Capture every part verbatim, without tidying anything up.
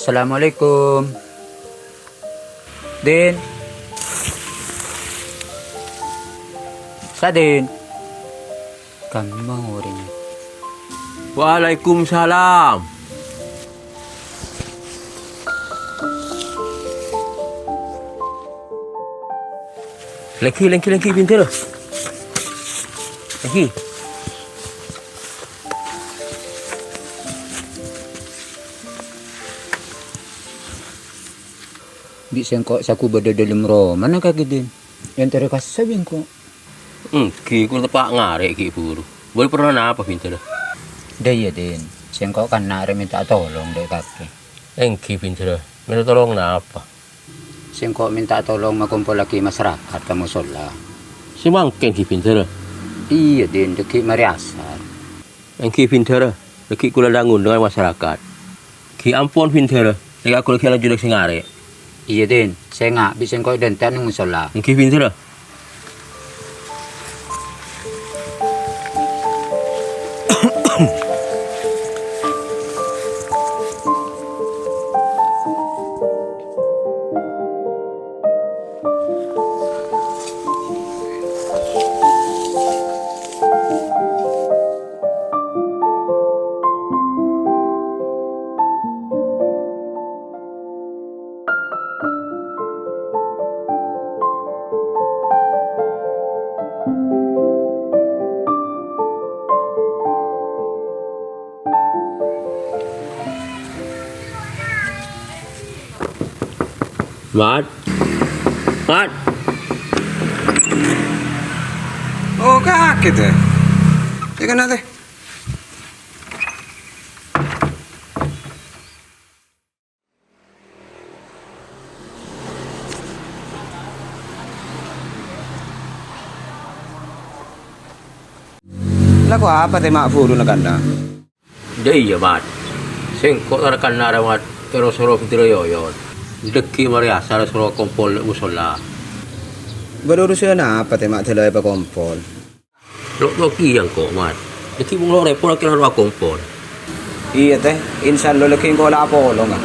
Assalamualaikum. Din. Sadin. Gampang orèngnga. Waalaikumsalam. Lagi, lagi, lagi, pinter. Lagi. Bi' sèngko' saku bâdâ dâlem romana kakè, Din. Èntarè kassa bi' engko'. Èngghi, kaulâ teppa' ngarè' ghi' buru. Bâli parlo napa, bhindhârâ? Dâ' iyâ, Din. Sèngko' kan arè mènta tolong dâ' kakè. Èngghi, bhindhârâ. Mènta tolong napa? Sèngko' mènta tolong makompollaghi masarakat ka mosolla. Sè mangkèn ghi', bhindhârâ? Iyâ, Din. Dâgghi' marè asar. Èngghi, bhindhârâ. Dâgghi' kaulâ ndhâng-ondhâng ka masarakat. Ghi' ampon, bhindhârâ. Nèka kaulâ ghi' lanjut sè ngarè'. Iyâ, Din. Sènga' bi' sèngko' èdântè' neng mosolla. Èngghi, bhindhârâ. Mat. Mat. Oh, kakè, tè. Tè, kana', tè. Lako apa, tè, ma' buru na kanna'? Dâ' iyâ, Mat. Sèngko' tarekanna arè, Mat, èro-soro bhindhârâ Yoyon. Dâgghi' marè asar soro kompol neng mosolla. Bâdâ urusan apa, tè, ma' dâlâ èpakompol? Lo' togi engko', Mat. Dâgghi' mon lo' rèpot akhèrra lo' akompol. Iyâ, tè. Insyaallah laghi engko' la apolonga.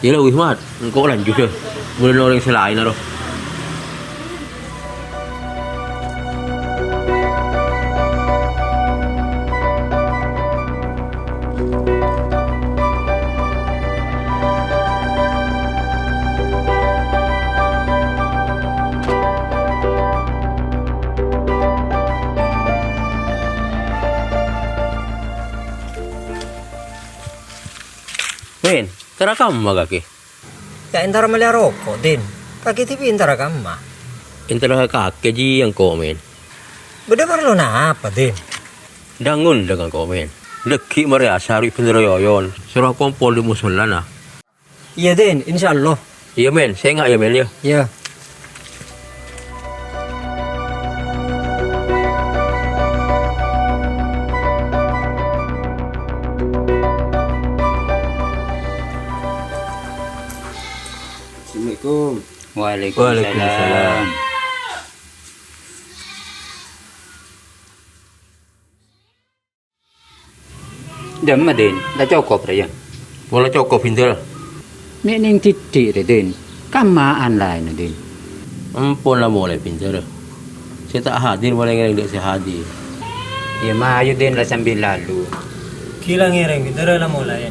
Iyâ la, wis, Mat. Engko' lanjut, yâ. Molaè orèng sè laèn, aro. Min, tara kamma kakè? Yâ, entara mellèya roko', Din. Kakè dhibi' entara kamma? Entara ka kakè jiyâ engko', Min. Bâdâ parlona apa, Din? Dhâng-ondhâng engko', Min. Dâgghi' marè asar bi' bhindhârâ Yoyon. Soro akompol dâ' mosollana. Iyâ, Din. Insyaallah. Iyâ, Min. Sènga' yâ, Min, yâ. Iyâ. Assalamualaikum. Waalaikumsalam. Waalaikumsalam. Dâmma, Din, la cokop rèya? Pola cokop, Bhindhâr. Mè' neng dhiddhi' rè, Din. Kamma'an laènna, Din? Empon la molaè, Bhindhâr. Sè ta' hadir molaè ngèrèng dâ' sè hadir. Iyâ, mayu, Din, la sambi lalu. Ghi' la ngèrèng, Bhindhâr, la molaè.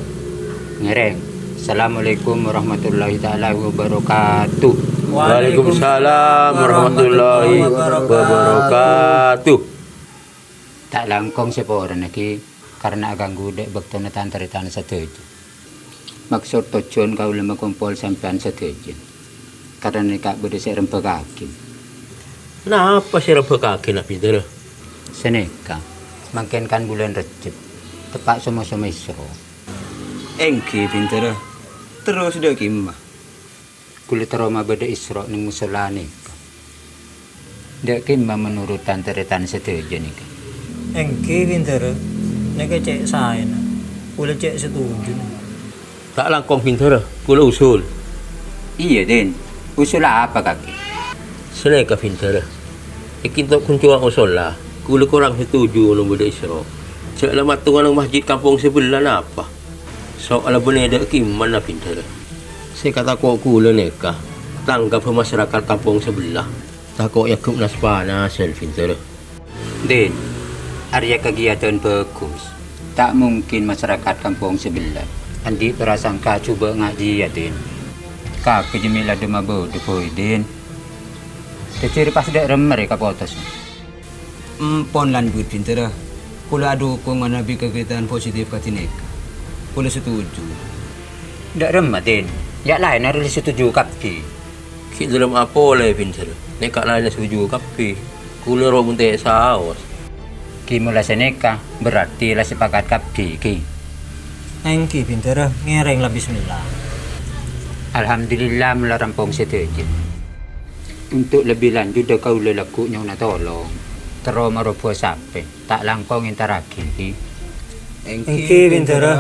Ngèrèng. Assalamualaikum warahmatullahi ta'ala wabarakatuh. Waalaikumsalam warahmatullahi wabarakatuh. Ta' langkong saporana ghi karana aghânggu dâ' bâktona tan-tarètan sadhâjâ. Maksod tojjhuwân kaulâ makompol sampèyan sadhâjâ, karana nèka bâdâ sè èrembhâghâghi. Napa sè èrembhâghâghi, na' Bhindhâr? Sanèka, mangkèn kan bulân Rejjeb, teppa' soma-soma Isra. Èngghi, Bhindhâr. Terros dâ' kemma? Kaulâ terro mabâdâ Isra neng mosolla nèka. Dâ' kemma menurut tan-tarètan sadhâjâ nèka? Èngghi, Bhindhâr. Nèka cè' saèna. Kaulâ cè' setuju. Ta' langkong, Bhindhâr. Kaulâ usul. Iyâ, Din. Usul apa, kakè? Sanèka, Bhindhâr. È ka'dinto' ghun cowa mosolla. Kaulâ korang setuju mon bâdâ Isra. Jhâ' la mattonga neng masjid kampong sabellâ napa? So'alla bânnè dâ' kemma'na, Bhindhârâ. Sè èkatako' kaulâ nèka, tangghâbbhâ masarakat kampong sabellâ. Tako' èaghep nas-panas, Bhindhârâ. Din, arèya kagiatan bhâghus. Ta' mungkin masarakat kampong sabellâ andi' prasangka jhubâ' ngajiyâ, Din. Kakè jâ' mè' la dâ' mabâdâ, Boy, Din. Dhâddhi rè pas dâ' remma rè kapotosan. Empon lanjut, Bhindhârâ. Kaulâ adhukung manabi kagiatan positif kadhi nèka. Kaulâ setuju. Dâ' remma, Din? Yâ' laènna rè la setuju kabbhi. Ghi' dâlem apolè, Bhindhârâ. Nèka laènna setuju kabbhi. Kaulâ ro bhunte' saos. Ghi' mola sanèka, berarti la sepakat kabbhi, ghi? Èngghi, Bhindhârâ, ngèrèng la bismillah. Alhamdulillah, mola rampong sadhâjâ. Untuk lebih lanjut, dâ' kaulâ lagghu' nyo'ona tolong. Terro marobâ sapè, ta' langkong èntarraghi, ghi? Èngghi, Bhindhârâ.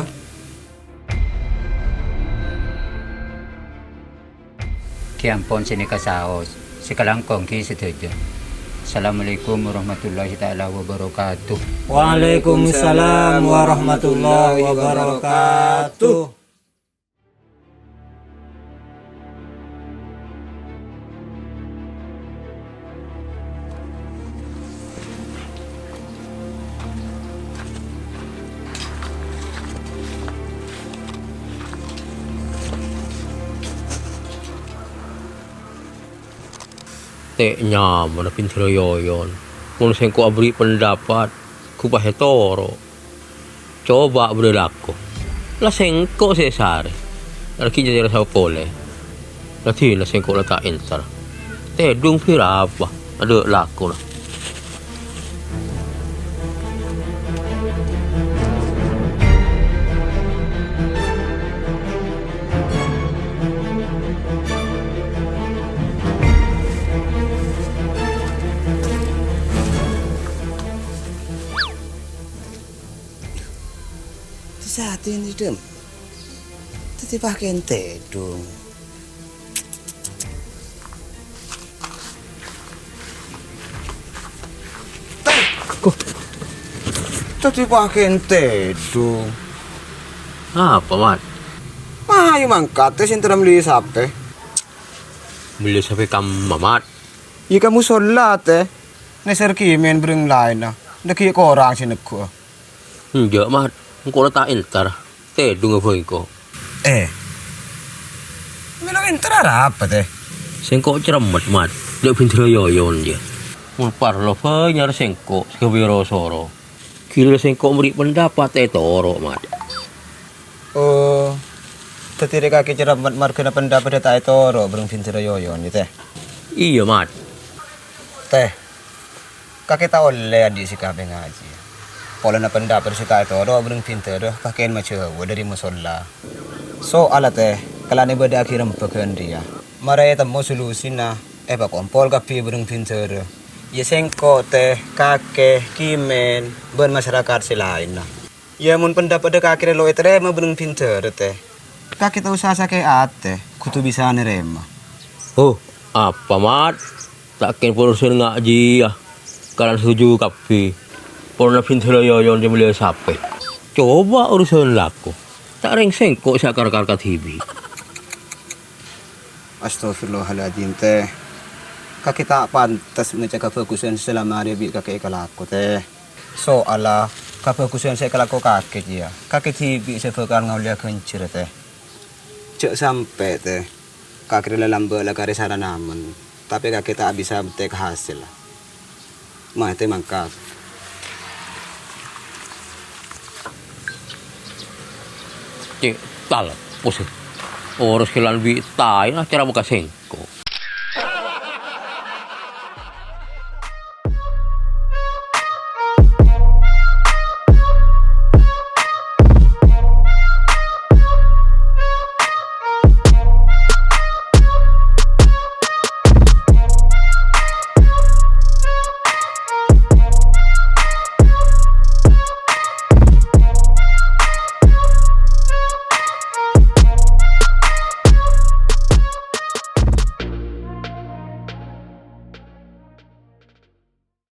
Ghi ampon sanèka saos, sakalangkong ghi sadhâjâ. Assalamualaikum warahmatullahi taala wabarakatuh. Waalaikumsalam warahmatullahi wabarakatuh. Tè' nyamana Bhindhârâ Yoyon. Mon sèngko' aberri' pendapat, ghu pas ètoro'. Coba' bâdâ lako. La sèngko' sè èsarè. Arghi jârèya sapa polè. La dinah sèngko' la ta' entar. Tèdung bârâmpa adâ' lakona. Dhâddhi satèya nèdhâm. Dhâddhi pakèn tèdung. Tè! Ko. Dhâddhi pakèn tèdung. Apa, Mat? Mayu mangkat, Tè, sè èntar mellè sapè. Mellè sapè kamma, Mat? Iyâ, ka mosolla, Tè. Nèsèr kèmèn bâreng laènna. Dhâggi' korang sè negghuwâ. Enjâ', Mat. Engko' la ta' entar. Tèdungnga bhâi engko'. Eh. Mèlo entar arapa, Tè? Sèngko' cerremmet, Mat. Dâ' Bhindhârâ Yoyon, yâ. Mon parlo bhâi nyarè sèngko' sè ghâbây ro-soro. Ghilirra sèngko' mèrri' pendapat ètoro', Mat. Oh. Dhâddhi rè kakè cerremmet marghâna pendapatta ta' ètoro' bâreng Bhindhârâ Yoyon, yâ, Tè? Iyâ, Mat. Tè. Kakè ta' ollè andi' sè kabhingngaghi. Polana pendapat sè ta' ètoro' bâreng Bhindhârâ pakèn majâuwâ dâri mosolla. Soalla, Tè, kalana bâdâ'âghi rembhâghân rèya. Mara ètemmo solusina, èpakompol kabbhi bâreng Bhindhârâ. Iyâ sèngko', Tè, kakè, kèmèn, bân masarakat sè laènna. Iyâ, mon pendapatta kakè rèya lo' ètarèma bâreng Bhindhârâ, Tè. Kakè ta' osa sakè' atè, kodhu bisa narèma. Oh, apa, Mat? Ta' kèng porusan nga' jiyâ. Kalan setuju kabbhi. Polana Bhindhârâ Yoyon jâ' mellè sapè. Coba urusan lako. Ta' rèng sèngko' sè akar-akar kadhibi'. Astagfirullahaladzim, Tè. Kakè ta' pantes maca kabhâghusân sè salama arèya bi' kakè èkalako, Tè. Soalla kabhâghusân sè èkalako kakè kèya, kakè dhibi' sè bhâkal ngaollèya ghânjhârân, Tè. Jhâ' sampè', Tè, kakè rèya la lambâ' la karè saranamen, tapè kakè ta' bisa bettèk hasèlla. Matè mangkat. Cè', tal, pusing. Oros kèlan bi' taè, nah, cara makassèng.